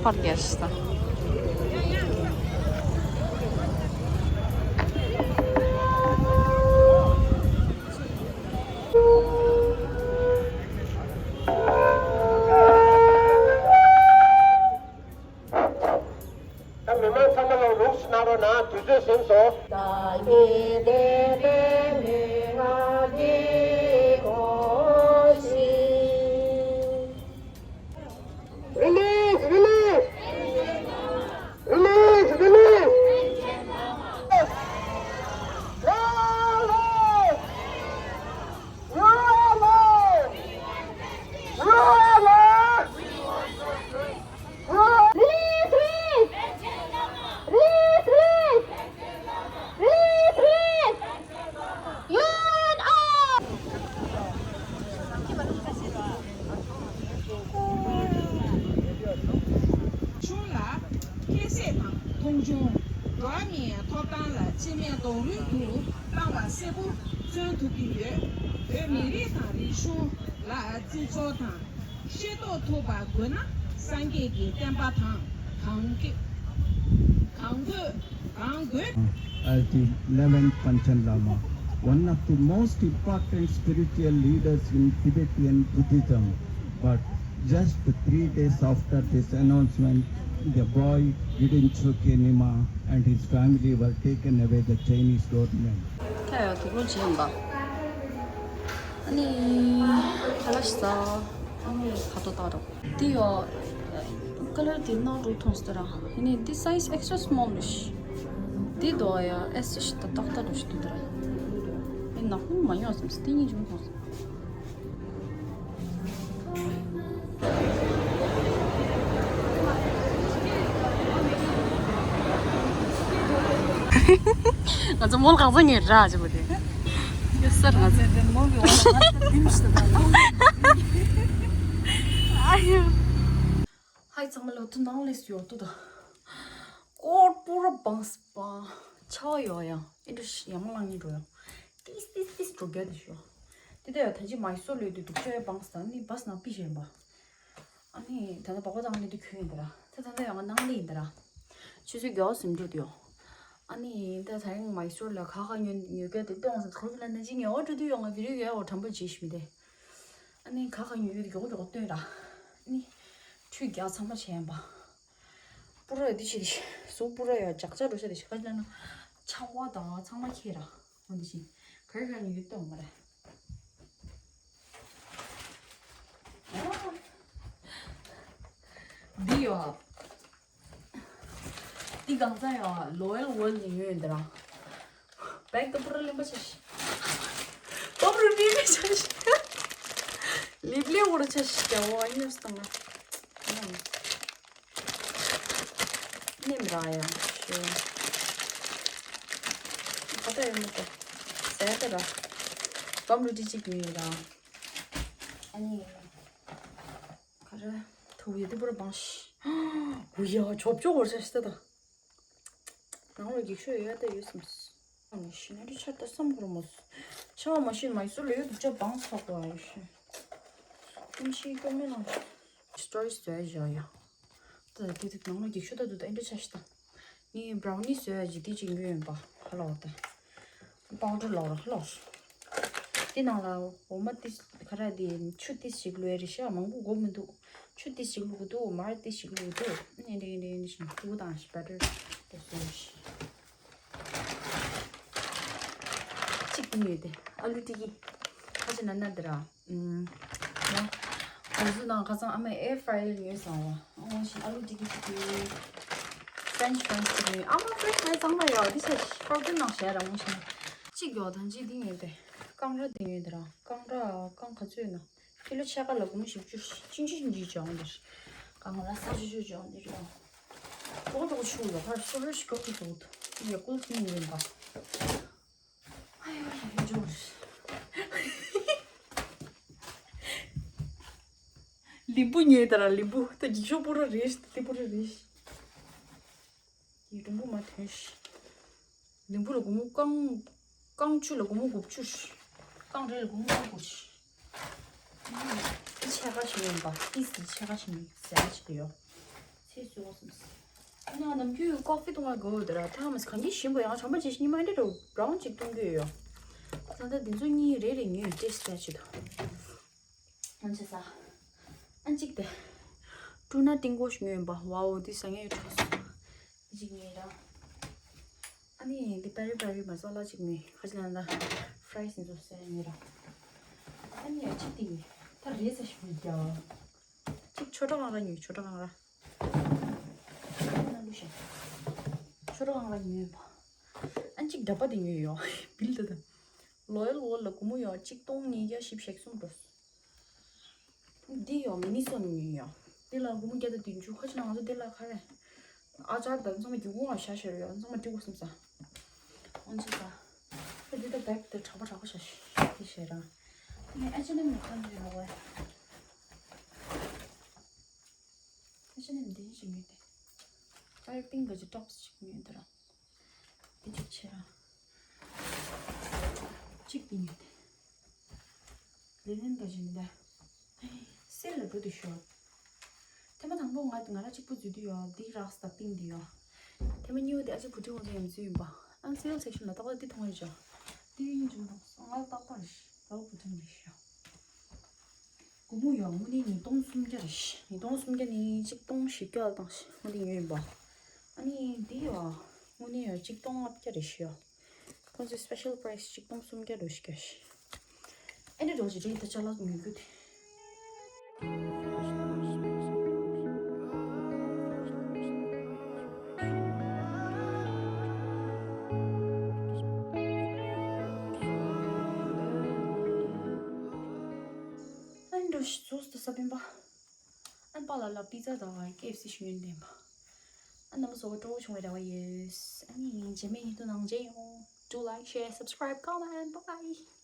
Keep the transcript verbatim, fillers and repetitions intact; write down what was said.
པར་རྒྱག་ཤི་ས། ད་མི་མང་ཚང་མ་ལ་ལུགས་སུ་གནང་རོགས་གནང་། དུས་ཚོད་ཟིན་སོང་། Release, release! Release, release! Release! You are alive! You are alive! Release, release! Release, release! Release, release! You and I! གཞུང་ལ་ཁྱད་བསད་དང་མཐོང་ཆུང་། འགྲོ་བ་མིའི་ཐོབ་ཐང་ལ་སྤྱི་མོས་རྡོག་རོལ་དུ་བཏང་བ་གསལ་པོ་མཚོན་ཐུབ་ཀྱི་ཡོད། བོད་མི་རིགས་དང་རིག་གཞུང་ལ་བརྩི་འཇོག་དང་ཤེས་རྟོགས་ཐུབ་པ་དགོས་ན། སངས་རྒྱས་ཀྱི་བསྟན་པ་དང་གང་དགོས་གང་དགོས་གང་དགོས། As the eleventh Panchen Lama, one of the most important spiritual leaders in Tibetan Buddhism. But just three days after this announcement, the boy Gyeden Chokye Nyima and his family were taken away the Chinese government. ཁ་ཡ་དུག་ལོག་བྱས་ཡིན་པ། ཨ་ནི། ཁ་ལག་ཞིག་ཟ། ཨ་ནི་ཁ་དོག་བཏགས་རོགས། འདི་ཡོ། ཀ་ལར་འདི་ནག་རུ་མཐོང་སྟེ་ར། ཨ་ནི་འདི་size extra small་རེད། འདི་དོ་ཡ་S་ཞིག་ད་ཏག་ཏག་རུ་ཞིག་འདུག་ད་ར། ཨ་ནག་པོ་མ་ཡོང་བསམ་སྟེ་སྙིང་རྗེ་མོ་མཐོང་སོང་། ང་ཚོ་མོལ་གང་ཚ་ངེར་ར་ཅེས་པ་དེ། ཡོད་སར་ང་ཚོ། མོལ་གི་འོག་ལ་ང་ཚོ་དེ་མི་ཤེས་ད། ཨ་ཡོ། ཧའི་ཚང་མ་ལོ་ཐུ་ནང་ལས་ཡོད་དུ་ད། ཀོར་པུ་ར་བང་སི་པ། ཆ་ཡོ་ཡང་ཨེ་འདྲ་ཡང་མ་ལང་ཉིན་འགྲོ་ཡང་། ཏིས་ཏིས་ཏིས་འགྲོ་རྒྱ་དེ་ཤོ། དེ་ད་ཡང་ད་ཅི་མའི་སོར་ལོས་དུ་དུག་ཆོས་བང་སི་ད་ནི་བ་སི་ནང་པི་ཞེན་པ། ཨ་ནི་ད་ལྟ་སྦག་སྦག་བཏང་ནས་འདི་གྱོན་ཡིན་ད་ར། ད་ད་ལྟ་ཡང་ང་ནང་ལས་ཡིན་ད་ར། ཆུ་ཚོད་བརྒྱད་ཟིན་འགྲོ་དུ་ཡོང་། ཨ་ནི་ད་ད་རིང་མའི་སོར་ལ་ཁ་ཁ་ཉོ་ཉོ་ག་དེ་གཏོང་ཟེར་ཁོ་ཚོ་ལ་ན་ཅི་ཉོ་འགྲོ་དུ་ཡོང་ང་བི་རི་ཡོ་འགྲོ་དྲན་པ་བརྗེད་ཤི་མི་དེ། ཨ་ནི་ཁ་ཁ་ཉོ་ག་དེ་མགྱོགས་མགྱོགས་སྟོན་ར། ཨ་ནི་ཁྲུས་རྒྱག་ཚང་མ་བྱས་ཡིན་པ། པུ་ར་འདི་བྱེད་དེ་གཟུགས་པུ་ར་ཡ་ཇག་ཇག་འགྲོ་ཤ་དེ་ཤ་ཁ་ཅི་ལ་ན་ཆང་བ་དང་ཚང་མ་ཁྱེར་ར། འོ་འདི་བྱེད་ག་རེ་ག་རེ་ཉོ་ག་གཏོང་མ་ར། འདི་ཡོད། འདི་གང་ཚ་ཡོད། L'Oreal ནས་ཉོས་ཡིན་ད་ར། བེག་ཏུ་པུ་ར་ལེན་པ་ཆ་ཤི། པུ་ར་ལེན་པ་ཆ་ཤི། ལིབ་ལེ་འོ་ར་ཆ་ཤི་ཀྱ་འོ་ཨ་ཉོས་སྟངས་ན། ནེམ་ར་ཡ་ཤི། ཁ་ཏ་ཡོད་མི་ཏོ། ཟས་ཏ་ར། བམ་རུ་ཏི་གཅིག་ཉོས་ཡིན་ར། ཨ་ནི། ཁ་ར་ཐུག་ཡོད་དེ་པུ་ར་བང་ཤི། འུ་ཡ་ཆོབ་ཆོབ་འོ་ར་ཆ་ཤི་ཏ་ད། ནང་ལ་འགྱིག་ཤོག་ཡོད་ད་ཡོད་སམ། ཨ་ནི་ཤི་ན་རི་ཆར་ད་སམ་ཁོར་མོ། ཆ་མ་ཤི་མ་ཡི་སུ་ལ་ཡོད་དུ་ཅོ་བང་ཚོགས་པ་ཡོད་ཤི། ཨིན་ཤི་ཀོ་མེ་ལང་། སི་ཊོ་རི་ཇི་བཟོ་ཡ་ཡོད་ཡ། ད་དེ་དུ་ནང་ལ་འགྱིག་ཤོག་ད་དུ་ད་ཨིན་དྲ་ཆ་ཤི་ད། ངས་བྷ་རའུ་ནི་བཟོ་ཡ་ཇི་དེ་ཅིག་ཡོད་ཡོད་པ་ཧ་ལ་བ་ད། པའུ་ཌར་ལོག་ར་ལོག་དེ་ནང་ལ་འོ་མ་ཏིས་ཁ་ར་དེ་ཆུ་ཏིས་ཞིག་བླུགས་རེ་ཤ་མང་པོ་དགོས་མི་འདུག་ཆུ་ཏིས་ཞིག་བླུགས་འདུག་མར་ཏིས་ཞིག་བླུགས་འདུག་ཨེ་འདྲ་ཨེ་འདྲ་ཨེ་འདྲ་ཞིག་བླུགས་དང་ཞིག་བེ་ཊར་དེ་བཟོ་ཞིག་གཅིག་ཏུ་ཉོས་ཏེ་ཨ་ལུ་ཏི་གི་ཁ་ཅིག་ན་ན་དེ་ར། ཨུམ། ཡ། ང་ཚོ་ནང་ཁ་སང་ཨ་མས་ཨེར་ཕ་ར་ཡར་ཉོས་སོང་བ། ཨོ་ཞིག་ཨ་ལུ་ཏི་གི་ཅིག་གི་ཕ་རེན་ཆི་ཕ་རེན་ཆི་ཅིག་ཉོས། ཨ་མ་ཕ་རེན་ཆི་ཕ་རེན་ཆི་གཙང་མ་ཡོད། འདི་ཆ་ཕོར་ཀིན་ནང་བཞག་ར་མོ་ཞིག་གཅིག་ཡོད་དང་གཅིག་འདི་ཉོས་ཏེ། རྐང་ར་འདི་ཉོས་ཏེ་ར། རྐང་ར་རྐང་ག་ཚོད་ཡོད་ན། ཕི་ལོ་ཕྱེད་ཀ་ལ་སྒོར་མོ་བཞི་བཅུ་ཅིན་ཅིན་གྱི་ཅོང་འདིར། རྐང་ར་ས་ཅུ་ཅུ་ཅོང་འདིར་ར། ཅོག་ཅོག་ཆུ་ལ་ཕར་སོ་ར་ཞིག་གོ་གི་འདུག་ཡ་ཀུལ་ཐིང་ཡིན་པ། ཨ་ཡོ་ཡ་ཡོ་ཇོ། ལིམ་བུ་ཉོས་ད་ར་ལིམ་བུ་ད་འགྱིག་ཤོག་པུ་ར་རེད་ལིམ་བུ་ར་རེད། ཡི་ལིམ་བུ་མ་ཐོན་ཤི། ལིམ་བུ་ལ་སྒོར་མོ་རྐང་རྐང་བཅུ་ལ་སྒོར་མོ་དགུ་བཅུ་ཤི། རྐང་རེ་ལ་སྒོར་མོ་རྐང་དགུ་ཤི། འདི་ཕྱེད་ཀ་ཞིག་ཡིན་པ་ཏིས་འདི་ཕྱེད་ཀ་ཞིག་ཡིན་ཟེར་ཞིག་ཡོད། དེ་བཟོས་སོང་། ཨ་ནི་ནམ་རྒྱུན་ཀོ་ཧྥི་བཏུང་བ་དགོས་འདུག་ར། ཐ་མ་གང་གིས་ཞིམ་པོ་ཡང་བྱམས་པ་ཅིག་ཉི་མ་འདྲ་རུ་བ་རོན་ཅིག་བཏུང་གི་ཡོད། ད་ལྟ་འདི་ཚོ་གཉིས་རེ་རེ་ཉོས་ཏེ་སི་ལ་ཆེད་དུ། ཨ་ཅེ་ས། ཨ་གཅིག་དེ། ཀྲུ་ན་ཏིང་གོ་ཞིག་ཉོས་ཡིན་པ། ཝའོ་འདི་ཟ་ངེས་ཡོད་ཆོག་སོང་། འདི་གཅིག་ཉོས་ར། ཨ་ནི་འདི་པེ་རི་པེ་རི་མ་ས་ལ་ཅིག་ཉོས། ཁ་ཅིག་ལ་ན་ཕ་རའི་སི་འདི་ཚོ་ཟ་ངེས་ར། ཨ་ནི་ཨ་གཅིག་དེ་ཉོས། ད་རེས་ཟ་ཞིག་ཉོས་རྒྱ། གཅིག་ཆོ་འཕྲུལ་ཁང་ར་ཉོས། ཆོ་འཕྲུལ་ཁང་ར། ཆོ་འཕྲུལ་ཁང་ར་ཉོས་པ། ཨ་གཅིག་འདྲ་པ་དེ་ཉོས་ཡོད། བིལ་དེ་དང་། ལོ་ཡལ་ཝོལ་ལ་སྒོར་མོ་ཡོད་གཅིག་སྟོང་ཉིས་བརྒྱ་བཞི་བཅུ་ཞེ་གསུམ་འགྲོ། འདི་ཡོད་མི་ནི་སོ་ནི་ཉོས་ཡོད། འདི་ལ་སྒོར་མོ་བརྒྱ་དང་བདུན་ཅུ། ཁ་ཅིག་ལ་ང་ཚོ་འདི་ལ་ག་རེ། ཨ་ཅར་དང་ཚང་མ་རྒྱུ་གོང་ལ་བཞག་བཞག་ཡོད། ཚང་མ་འགྲིག་གོ་བསམ་ས། འོན་ཅི་ས། ཨ་འདི་ད་བེག་དེ་དྲག་པོ་དྲག་པོ་བཞག་ཤི་དེ་བཞག་ར། ངས་ཨེ་ཆི་ཨེན་ཨེམ་ནས་ཁ་ཉོས་ཡོད་བས། ཨེ་ཆི་ཨེན་ཨེམ་འདི་ཞིག་ཉོས་ཏེ། ཨ་རེ་པིང་གི་ཅིག་ཊོབ་སི་ཞིག་ཉོས་འདི་ར། འདི་གཅིག་བྱས་ར། གཅིག་འདི་ཉོས་ཏེ། ལི་ནན་གི་ཅིག་འདི། སེལ་ལ་འགྲོ་དུས་ཤོར། ཐེངས་མ་དང་པོ་ང་ང་ར་གཅིག་པུ་འཛུལ་དུས་ཡོད། འདི་རགས་ད་པིང་འདི་ཡོད། ཐེངས་མ་གཉིས་པ་དེ་ཨ་ཅེ་བུ་ཁྲིད་ཁོང་ཚོ་ཡང་འཛུལ་ཡིན་པ། ཨང་སེལ་སེག་ཤན་ལ་ཏག་ཏག་འདི་མཐོང་ཡོད་ཅོ། འདི་ཡིན་ཅུང་མཐོང་སོང་། ང་ཏག་ཏག་རེད་ཤི། ད་བུ་ཁྲིད་རེད་ཤི། སྒོར་མོ་ཡོད་དངོས་གནས་ཉིས་སྟོང་སུམ་བརྒྱ་རེད་ཤི། ཉིས་སྟོང་སུམ་བརྒྱ་ནི་གཅིག་སྟོང་བཞི་བརྒྱ་ལ་བཏང་ཤི། དངོས་གནས་ཉོས་ཡིན་པ། ཨ་ནི་འདི་ཡོད། དངོས་གནས་ཡོད་གཅིག་སྟོང་ལྔ་བརྒྱ་རེད་ཤི་ཡོད། ཁོང་ཚོའི་སི་པེ་ཤལ་པ་རའི་སི་གཅིག་སྟོང་སུམ་བརྒྱ་འགྲོ་ཞིག་ཀྱང་ཤི། ཨེ་འདྲ་འགྲོ་ཞིག་རེད་ད་ཅ་ལག་ཉོ་རྒྱུ་དེ། ཨ་འགྲོ་ཞིག་ཟོས་ཏེ་ས་བོན་པ། ཨན་པཱ་ལགས་ལ་པི་ཛ་དང་ཀེ་ཨེཕ་སི་ཞུ་ཡོན་ལྡན་པ། ཨ་རྣམ་པ་ཚོ་སྤྲོ་བོ་བྱུང་བའི་རེ་བ་ཡོད། ཨ་ནི་རྗེས་མའི་ཉིན་ཐོ་ནང་མཇལ་ཡོང་། Do like, share, subscribe, comment, bye bye.